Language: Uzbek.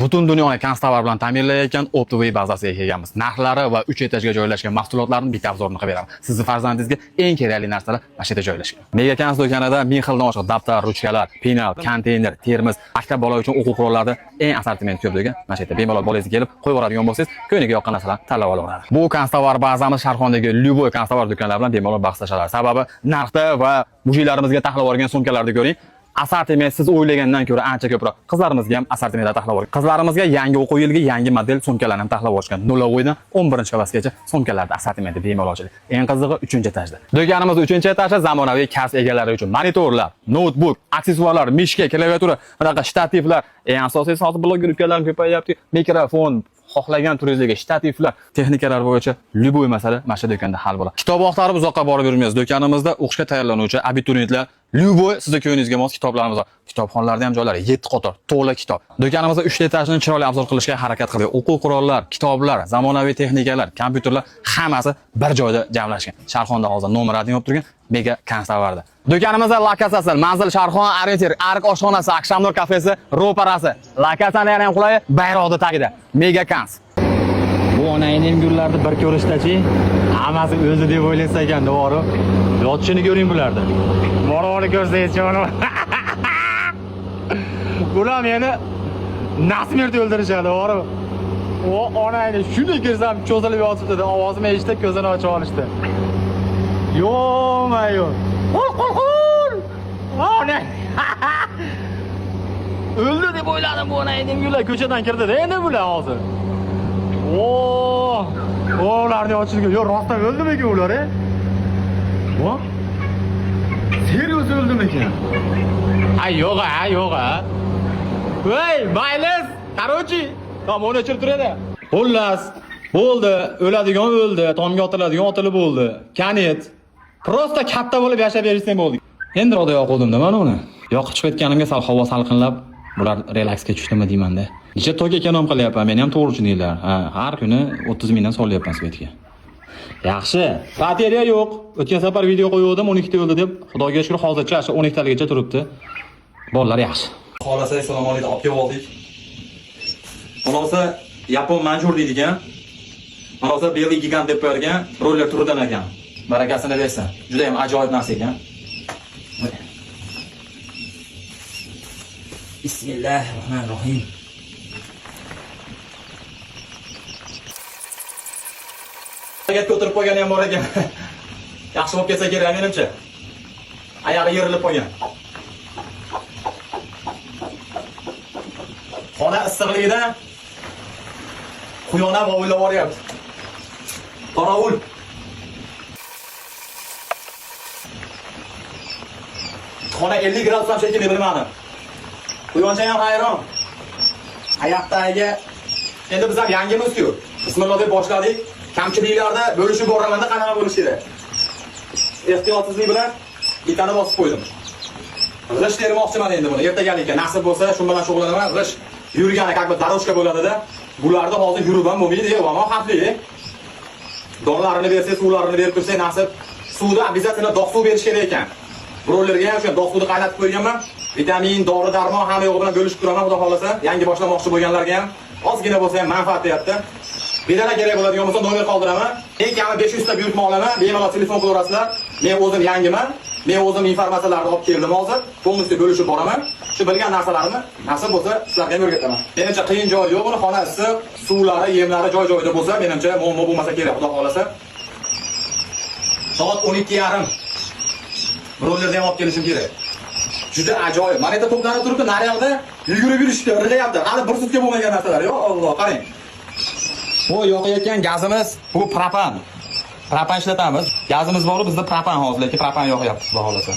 Butun dunyoni kanstovar bilan ta'minlayotgan оптовый bazasiga kelganmiz. Narxlari va 3 etajga joylashgan mahsulotlarni bitta обзор ini qilib beraman. Sizni farzandingizga eng kerakli narsalar mana shu yerda joylashgan. Mega Kans do'konida 1000 xildan oshiq daftar, ruchkalar, penal, konteyner, termos, maktab bola uchun o'quv qurollari eng assortiment ko'p degan mana shu yerda bemalol bolangizni kelib qo'yib yuboradigan bo'lsangiz, ko'ngliga yoqqan narsalarni tanlab olaveradi. Bu kanstovar bazamiz Sharxondagi любой kanstovar do'konlari bilan bemalol bahslashadi. Sababi narxda va мужик larimizga taxlab yuborgan sumkalarni ko'ring. Assortiment siz o'ylagandan ko'ra ancha ko'proq. Qizlarimizga ham assortimentlar taxlab yuborgan. Qizlarimizga yangi o'quv yiliga yangi model sumkalarni ham taxlab yuborishgan. 0-dan 11-klassgacha sumkalarni assortimenti bemalol ochiladi. Eng qizig'i 3-etajda. Do'konimiz 3-etajda zamonaviy kasb egalari uchun monitorlar, noutbuk, aksessuarlar, мышка, klaviatura, bunaqa shtativlar, eng asosiysi hozir bloger ukalarim ko'payyapti, mikrofon, xohlagan turingizdagi shtativlar, texnikalar bo'yicha любой masala mana shu do'konda hal bo'ladi. Kitob axtarib uzoqqa borib yurmaysiz. Do'konimizda o'qishga tayyorlanuvchi abituriyentlar любой sizni ko'nglingizga mos kitoblarimiz bor. Kitobxonalarda ham joylari 7 qator to'la kitob. Do'konimizda 3 etajni chiroyli обзор qilishga harakat qildik. O'quv qurollar, kitoblar, zamonaviy texnikalar, kompyuterlar hammasi bir joyda jamlashgan. Sharxonda hozir nomer 1 bo'lib turgan Mega Kanstovarda. Do'konimizda lokatsiyasi Manzil Sharxon, Orientir, Ark oshxonasi, Aqshamnur kafesi ro'parasi. Lokatsiyani yana ham qulayi bayroqni tagida. Mega Kans. Bu onayning gullarni bir ko'rishdachi hammasi o'zi deb o'ylaysiz ekan, to'g'ri. Yotishini ko'ring bularni. Moroni ko'rsangiz jon. Bular meni насмерть o'ldirishadi, to'g'rimi? O onayni shunday kirsam cho'zilib yotibdi, ovozimni eshitib ko'zini ochib olishdi. Yo'q-ma-yo'q. Qo'l qo'l qo'l. Ona. O'ldi deb o'yladim bu onayning gullar ko'chadan kirdi-da endi bular hozir. Oo, o ularni ochilgan. Yo'q, rostdan o'ldimikin ular, e? Vo? Serios o'ldimikin? Ay, yo'q, a, yo'q, a. Voy, maylis. Короче, tomon o'chirib turadi. Xullas, bo'ldi, o'ladigan o'ldi, tomga otiladigan otilib bo'ldi. Конец. Просто katta bo'lib yashab berishsang bo'ldi. Endi roda yoquvdim-da mana uni. Yoqib chiqib ketganimga sal havo salqinlab, bular relaksga tushdimi deyman-da. Necha tok эконом qilyapman, meni ham to'g'ri tushuninglar. Ha, har kuni 30 mingdan solyapman свет ga. Yaxshi. Bateriya yo'q. O'tgan safar video qo'ygandim, 12 ta o'ldi deb. Xudoga shukr, hozircha shu 12 taligacha turibdi. Bolalar yaxshi. Xohlasa assalomu alaykum olib kelib oldik. Xulosa yapon manjur deydigan. Xulosa белый gigant deb qo'yargan broyler turidan ekan. Barakasini bersin. Juda ham ajoyib narsa ekan. Bismillahirrohmanirrohim. Gapga o'tirib qo'ygani ham bor ekan. Yaxshi bo'lib ketsa kerak menimcha. Oyog'i yerilib qolgan. Xona issiqligidan quyon ham ovullab boryapti. Qorovul. Xona 50 gradus ham shekilli bilmadim. Quyoncha ham hayron. Oyoqdagi endi biz ham yangimiz-ku. Bismillah deb boshladik. Kamchiliklarda bo'lishib boramanda qanaqa bo'lishi kerak. Ehtiyotsizlik bilan bittani bosib qo'ydim. G'isht termoqchiman endi buni. Ertagalikka nasib bo'lsa, shu bilan shug'ullanaman. G'isht yurgani как бы дорожка bo'ladida. Bularda hozir yurib ham bo'lmaydi, ammo xavfli. Donlarini bersangiz, suvlarini berib tursangiz nasib. Suvda обязательно dog' suv berish kerak ekan. Birovlarga ham o'sha dog' suvni qaynatib qo'yganman. Vitamin, dori, darmon hamma yo'g'i bilan bo'lishib turaman, xudo xolasa. Yangi boshlamoqchi bo'lganlarga ham ozgina bo'lsa ham manfaat deyapti. Bedana kerak bo'ladigan bo'lsa nomer qoldiraman. Eng kami 500 ta buyurtma olaman. Bemalol telefon qilaverasizlar. Men o'zim yangiman. Men o'zim informatsiyalarni olib keldim hozir. Полностью bo'lishib boraman. Shu bilgan narsalarimni nasib bo'lsa sizlarga ham o'rgataman. Menimcha qiyin joyi yo'q, buni xona issiq, suvlari, yemlari joy-joyida bo'lsa, menimcha muammo bo'lmasa kerak, xudo xolasa. Soat 12:30. Birovlarni ham olib kelishim kerak. Juda ajoyib. Mana yerda to'planib turibdi, naryoqda yugurib yurishdi, irg'ayapti. Hali bir sutka bo'lmagan narsalar. Yo Alloh, qarang. Bu yoqayotgan gazimiz bu propan. Propan ishlatamiz. Gazimiz bor, bizda propan hozir, lekin propan yoqyapti, xudo xolasa.